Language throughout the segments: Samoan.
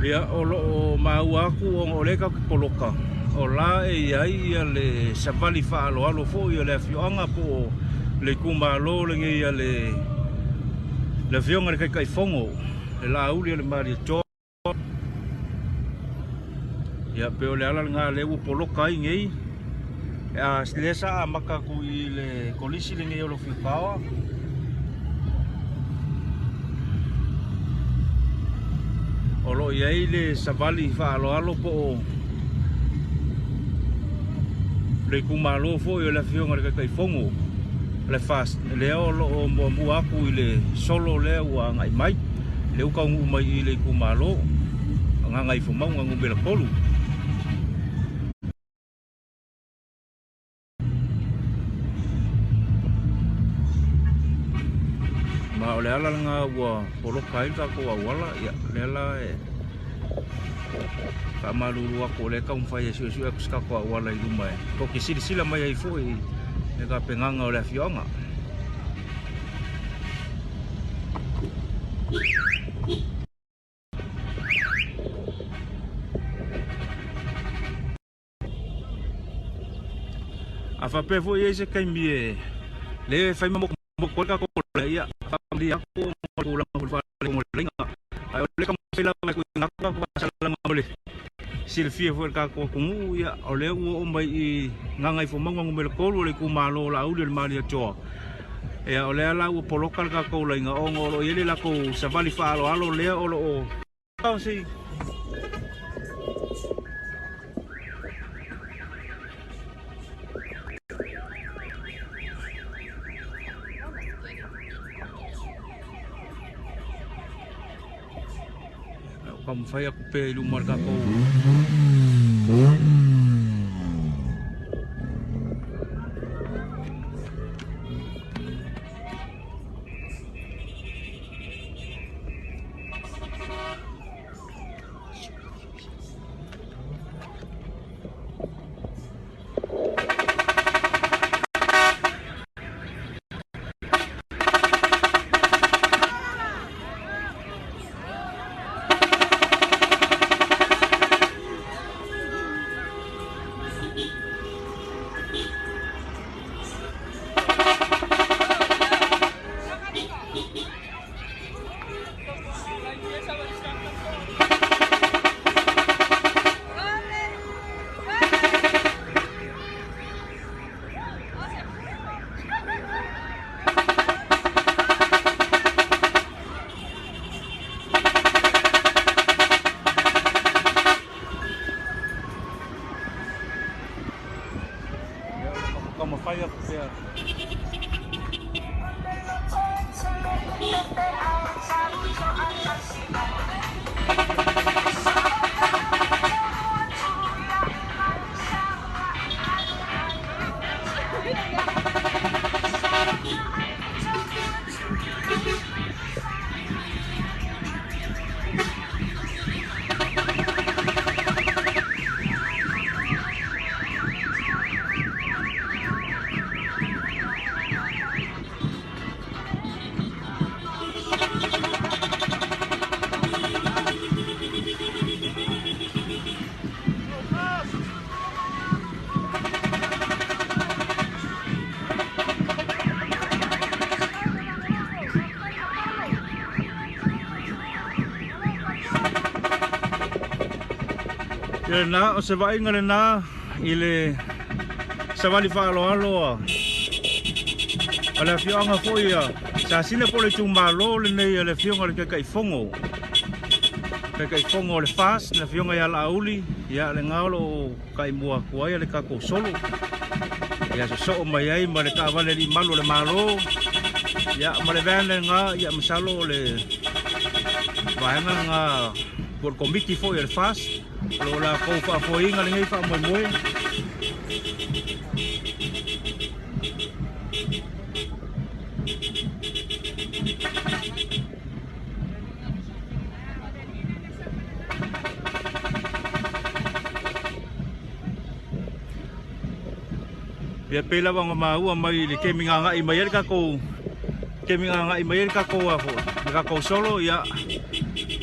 Ia, o lo o maua atu ona o lea tatou te poloka, o la e i ai ia le savali faaaloalo foi a le afioaga po o le itumalo lenei a le le afioga i le Taitaifono. Le Laauli o le Malietoa. Ia pei o le ala lena lea ua poloka ai nei. A lea sa amata atu i le kolisi lenei o Lofiutaoa. O lo o i ai le savali faaaloalo po o le itumalo foi o le afioga i le Taitaifono o le FAST lea o lo o muamua atu i le solo lea ua agai mai lea ua taunuu mai i le itumalo o Gagaifomauga Nu.3. Ma o le ala lena ua poloka ai le tatou auala, ia lea la e faamalulu atu o lea e taumafai e suesue atu se tatou auala i luma e tou te silasila mai ai foi i le tapenaga o le afioaga. A faapea foi e i ai se taimi e le e fai ma motu ai tatou laina, ia faamalie atu ona o le tulaga foi faaletonu o le laina. Ae o lea e taumafai lava e tuuina atu tatou faasalalauga mo le silafia foi e le tatou atunuu, ia o lea ua oo mai i Gagaifomauga Nu.3 o le itumalo o Laauli o le Malietoa. Ia o lea la ua poloka le tatou laina ona o lo o i ai le latou savali faaaloalo lea o lo o Taumafai atu pea i luma o le tatou Taumafai atu pea. Ia lena, o se vaaiga lena i le savali faaaloalo a a le afioaga foi a Sasina po o le itumalo lenei a le afioga i le Taitaifono Taitaifono o le FAST, le afioga ia Laauli, ia lena o lo o taimua atu ai le tatou solo. Ia sosoo mai ai ma le taavale alii malu o le Malo, ia ma le van lena, ia masalo o le vaega lena po o le komiti foi a le FAST o lo o latou faafoeina lenei faamoemoe. Ia pei lava ona maua mai le taimi na agai mai ai le tatou taimi na agai mai ai le tatou a foi le tatou solo ia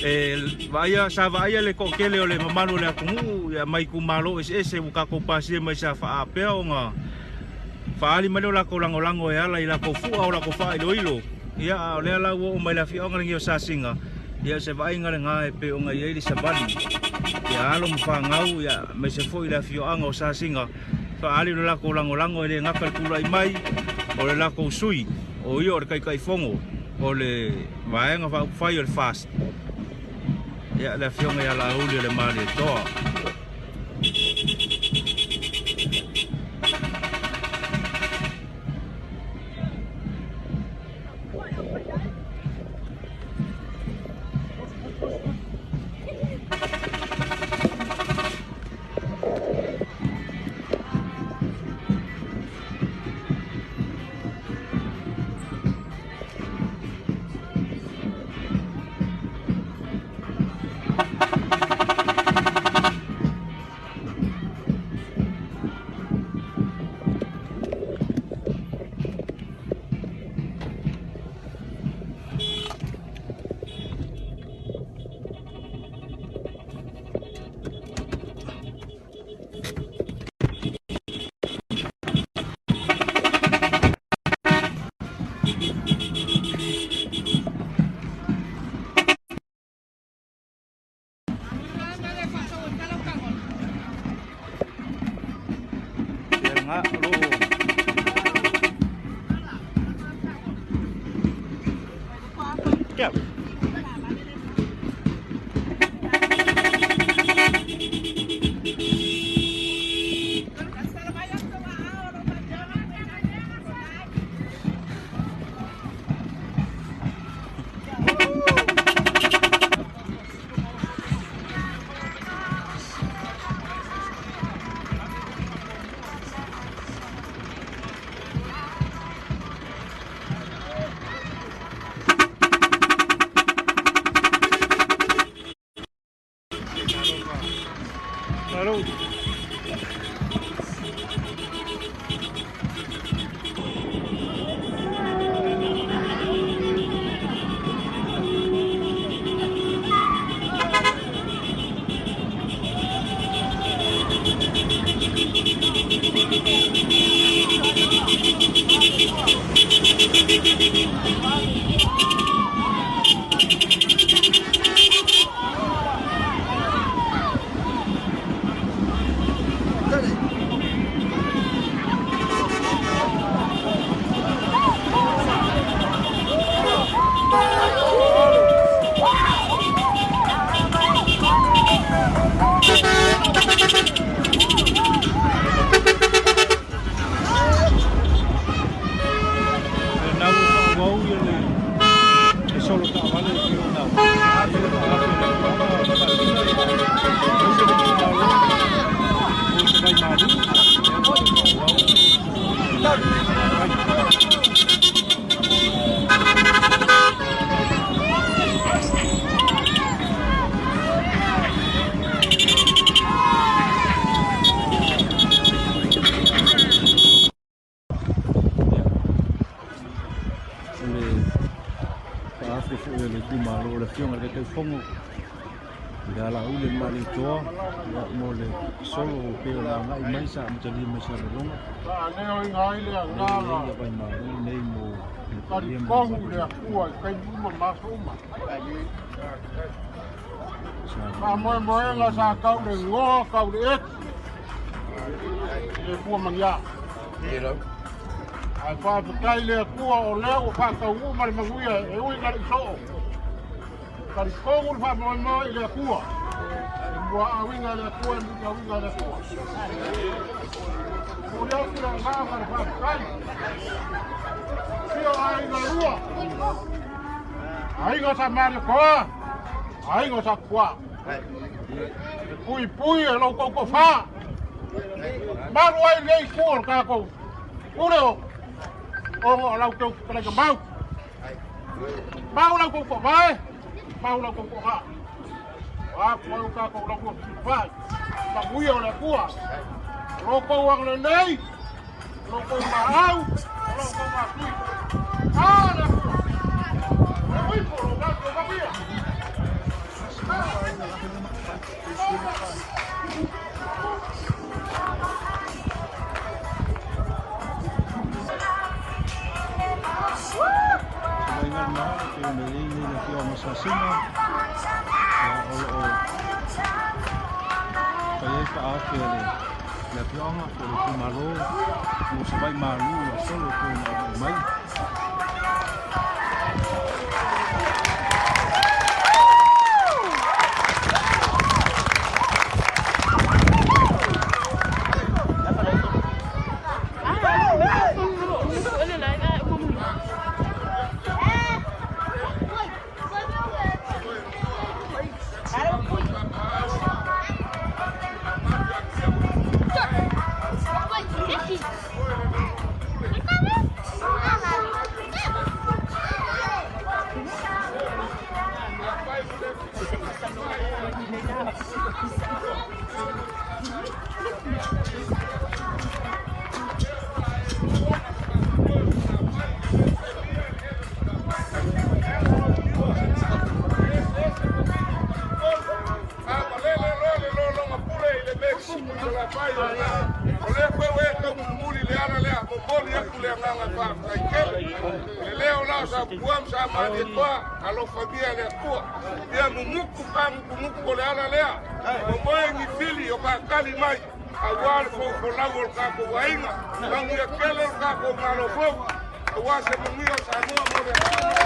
e vaaia sa vaaia le toatele o le mamalu o le atunuu ia mai itumalo eseese ua tatou pasia mai sa faaapea ona faaali mai le o latou lagolago e ala i latou fua o latou faailoilo ia a o lea la ua oo mai le afioaga lenei o Sasiga. Ia o se vaaiga lena e pei ona i ai le savali ia alo ma fanau ia aemaise foi le afioaga o Sasiga faaali lo latou lagolago e le gata i le tulai mai o le latou sui o ia o le Taitaifono o le Vaega Faaupufai o le FAST ia le afioga ia Laauli o le Malietoa. Ia Malo. Lena ua faaauau ia le solo taavale e pei ona afe le faaafe i le afioaga o Sasiga aemaise le itumalo mo se vaimalu lea ua faaauau O le faafe foi o le itumalo o le afioga i le Taitaifono i Alauli le Malietoa mo le solo pei ona agai mai sa amatalia mai Salelologa. Lea e vaimalu nei mo le paia ma le le Atua i taimi uma ma aso uma. Faamoemoega sa tau le igoa tau le eti i le Atua manuia. Ae faafetai i le Atua o lea ua faataunuu ma le manuia e ui ina le i soo. Talitonu le faamoemoe i le Atua. E muaauina e le Atua e muliauina e le Atua. Momoli atu le agaga le faafetai. Afio aiga lua. Aiga sa Malietoa, aiga sa Tupua. E puipui e lo outou tofa. Malu ai lenei itu o le tatou pule o ona o la outou fetalaiga mau. Mau la outou toavae, mau la outou toaga. O a ku ai o tatou lau fai. Manuia o le Atua. O lo outou agalelei, o lo outou maau, o lo outou matui. A le Atua. E uipo lo tatou manuia. Vainga lena e pei ona i ai nei le afioaga o Sasina. O lo o fai ai faaofi a le le afioaga po o le itumalo mo se vai malu ua solo e pei ona aumai mai. A malele loa le lologa pule i le Mexico i Salafai o lena. O lea foi ua e taumulimuli i le ala lea, momoli atu le agaga faafetai tele. I le leo la o Sapua ma Samalietoa, alofagia e le Atua. Ia mumutu pagutugutu o le ala lea, momoe ni fili o faatali mai, aua le foufolau o le tatou aiga. Manuia tele lo tatou Malo fou, aua se manuia o Samoa mo le atunuu.